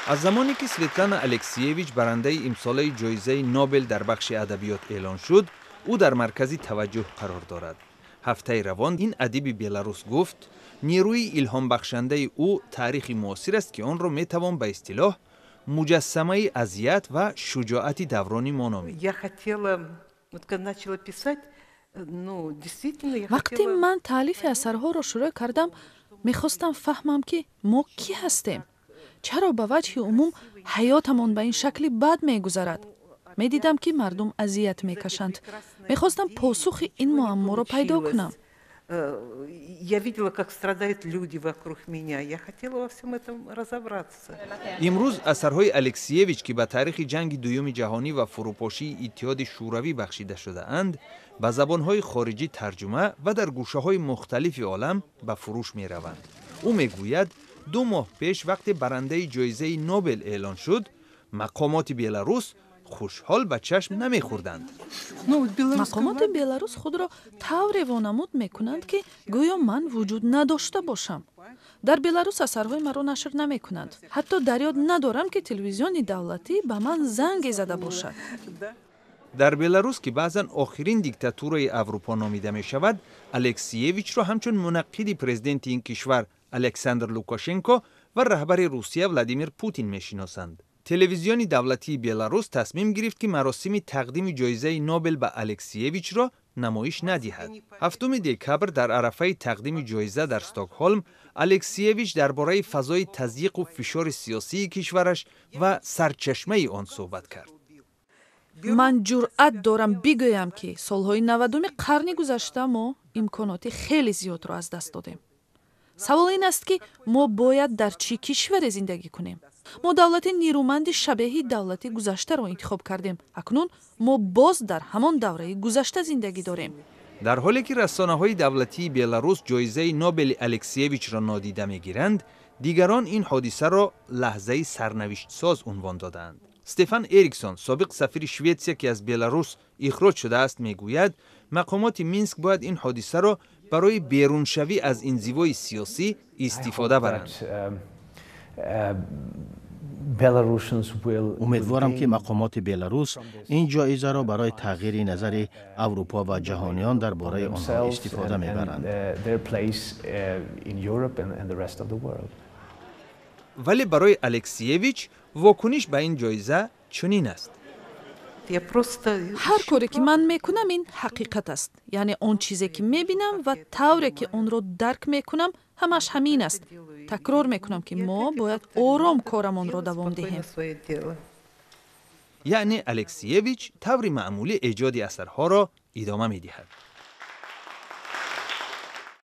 Аз замоне ки Светлана Алексиевич барандаи имсолаи ҷоизаи Нобел дар бахши адабиёт эълон шуд, ӯ дар маркази таваҷҷӯҳ қарор дорад. Ҳафтаи равон ин адиби беларус гуфт, нерӯи илҳомбахшандаи ӯ таърихи муосир аст, ки онро метавон ба истилоҳ муҷассамаи азият ва шуҷоати даврони мо номид. Я хотела, вот когда начала писать, ну, действительно, я Вақте хотела. ман таълифи асарҳоро шурӯъ кардам, мехостам фаҳмам, ки мо кӣ ҳастем, чаро ба ваҷҳи умум ҳаётамон ба ин шакли бад мегузарад. Медидам, ки мардум азият мекашанд. Мехостам посухи ин муамморо пайдо кунам. Я видела, как страдают люди вокруг меня. Я хотела во всем этом разобраться. Имрӯз асарҳои Алексиевич, ки ба таърихи Ҷанги Дуюми Ҷаҳонӣ ва фурӯпошии Иттиҳоди Шӯравӣ бахшида шудаанд, ба забонҳои хориҷӣ тарҷума ва дар гӯшаҳои мухталифи олам ба фурӯш мераванд. Ӯ мегӯяд, 2 моҳ пеш, вақте барандаи ҷоизаи Нобел эълон шуд, мақомоти Беларус хушҳол ба чашм намехӯрданд. Мақомоти Беларус худро тавре вонамуд мекунанд, ки гӯё ман вуҷуд надошта бошам. Дар Беларус асарҳои маро нашр намекунанд. Ҳатто дар ёд надорам, ки телевизиони давлатӣ ба ман занге зада бошад. Дар Беларус, ки баъзан охирин диктатураи Аврупо номида мешавад, Алексиевичро ҳамчун мунаққиди президенти ин кишвар Александр Лукашенко ва раҳбари Русия Владимир Путин мешиносанд. Телевизиони давлатии Беларус тасмим гирифт, ки маросими тақдими ҷоизаи Нобел ба Алексиевичро намоиш надиҳад. 7 декабр дар арафаи тақдими ҷоиза дар Стокҳолм Алексиевич дар бораи фазои тазйиқу фишори сиёсии кишвараш ва сарчашмаи он суҳбат кард. Ман ҷуръат дорам бигӯям, ки солҳои 90-уми қарни гузашта мо имконоти хеле зиёдро аз даст додем. Савол ин аст, ки мо бояд дар чӣ кишваре зиндагӣ кунем. Мо давлати нерӯманди шабеҳи давлати гузаштаро интихоб кардем. Акнун мо боз дар ҳамон давраи гузашта зиндагӣ дорем. Дар ҳоле ки расонаҳои давлатии Беларус ҷоизаи Нобели Алексиевичро нодида мегиранд, дигарон ин ҳодисаро лаҳзаи сарнавиштсоз унвон додаанд. Стефан Эриксон, собиқ сафири Шветсия, ки аз Беларус ихроҷ шудааст, мегӯяд, мақомоти Минск бояд ин ҳодисаро барои беруншавӣ аз инзивои сиёсӣ истифода баранд. Умедворам, ки мақомоти Беларус ин ҷоизаро барои тағйири назари Аврупо ва ҷаҳониён дар бораи онҳо истифода мебаранд. Вале барои Алексиевич вокуниш ба ин ҷоиза чунин аст. Ҳар коре ки ман мекунам, ин ҳақиқат аст, яъне он чизе ки мебинам ва тавре ки онро дарк мекунам, ҳамаш ҳамин аст. Такрор мекунам, ки мо бояд ором корамонро давом диҳем. Яъне Алексиевич таври маъмулӣ эҷоди асарҳоро идома медиҳад.